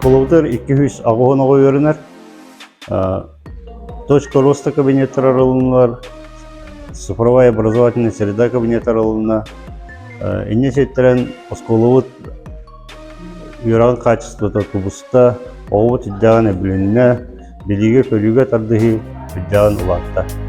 Оскуолабытыгар 280 оҕо үөрэнэр. Точка роста кабинеттар арылыннылар, цифровая образовательная среда кабинет арылынна. Инньэ сиэттэрэн оскуолабыт үөрэҕин хаачыстыбата тубуста, оҕобут үрдээҕин эбилиннэ, билиигэ-көрүүгэ тардыһыы үрдээҕин улаатта.